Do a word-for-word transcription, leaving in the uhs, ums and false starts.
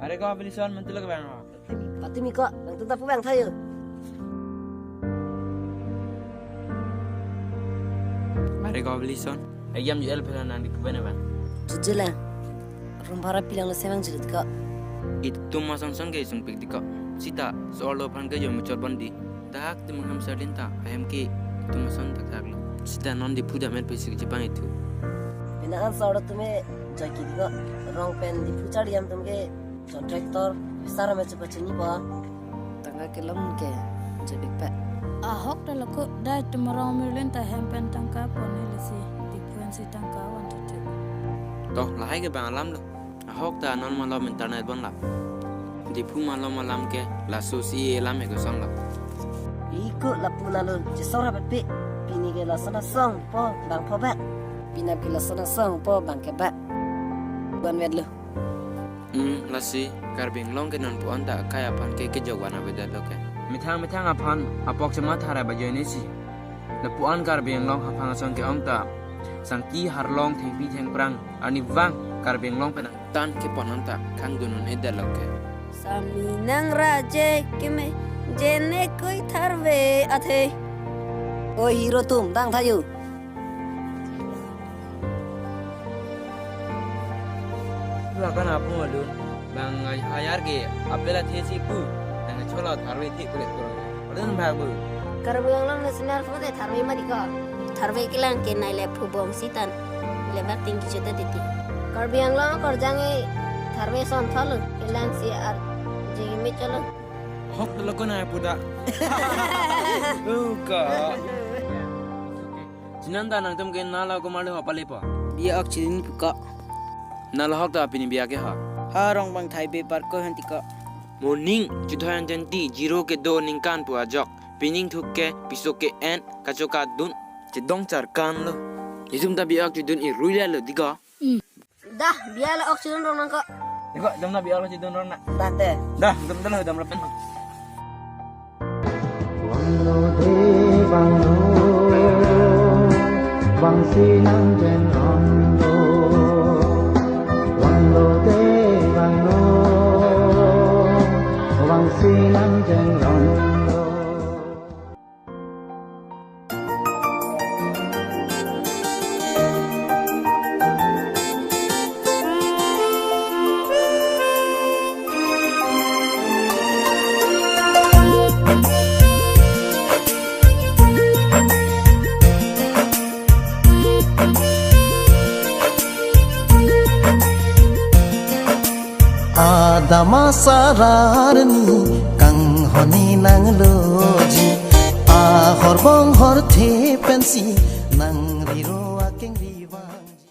Are ko Abilison, mantu lake bang. Patumi ko, bang tuta pu bang thayo. Are ko Abilison, ayam jual pela nang di kuben bang. Jujur lah. Room bhara pilang lo semang jilid ko. Itum ason son ke isungpik di ko. Sita, so-arlo aphan ke jom chot bon di. Dak ti mungham sardin ta, ayam ke itum ason tak tak lo. Sita non Diphu damet pesi ke Jepang itu. Bina an so-arlo tume joy ki di ko. Rong pen Diphu char yam tum ke contractor, besar ame cepat cini ba. Tangka kelong ke jebik pe. Ahok ta loko dai tum rong Merlin ta hem pen tangka pon ni lesi. Diphu an si tangka one to two. Toh, lahai ke bang alam lo. Ahok ta non malom internet bon lap. Diphu malom alam ke laso si alam he kosong lo. Iko lapu nalo jesor ha pe. Pini ke lason asong po bang po bak. Pina ke lason asong po bang ke bak. Ban wet lo. Hmm, lasi, Karbi Anglong ke non pu-an ta akai aphan ke kejok wan avedet lo ke. Methang methang aphan apok chema tharai ba joine si. Lapu-an Karbi Anglong haphang asong ke-ong ta. Sangki harlong thengpi thengphrang arnivang Karbi Anglong penang tan kepon anta khang dunun edet lo ke. Sami nang raje keme jene koi tharve athe. Oi hero tum dang thayo. Lakan apung alun bang hayar ke apela thesi pu nang chola tharve thi kulit kurang. Alun bhagu. Karbi Anglong National Food e tharve mari ko. Tharve kelang ke nai le phubong sitan. Lebak ting kichuta titi. Karbi Anglong korjang e tharve son thalo kelang si ar jigimi cholo. Hok dolo ko nai puda. Uka. Jinan ta nangtum ke nala ko marlo hapale pa. Biak chinin puka. Nala hok ta pini biak ke ha. Ha rong bang thai be par ko hanti ka. Morning, chuthoyan janti, zero ke do ningkan pu ajok. Pining thuk ke, piso ke en, kachoka dun. Chedong charkan lo. Isum ta biak chidun i ruila lo di ka. Dah, biar lah oksigen rong nangko. Iko, dam na biar lah chidun rong na. Dah, deh. Dah, dam dah lah, dam lah pen. Vanglo de vanglo, vangsi nang jen vanglo. Vanglo de vanglo, vangsi nang jen vanglo. Adama sararni kanghoni nangloji, ahor bonghor the pensi nangriro akeng rivangji.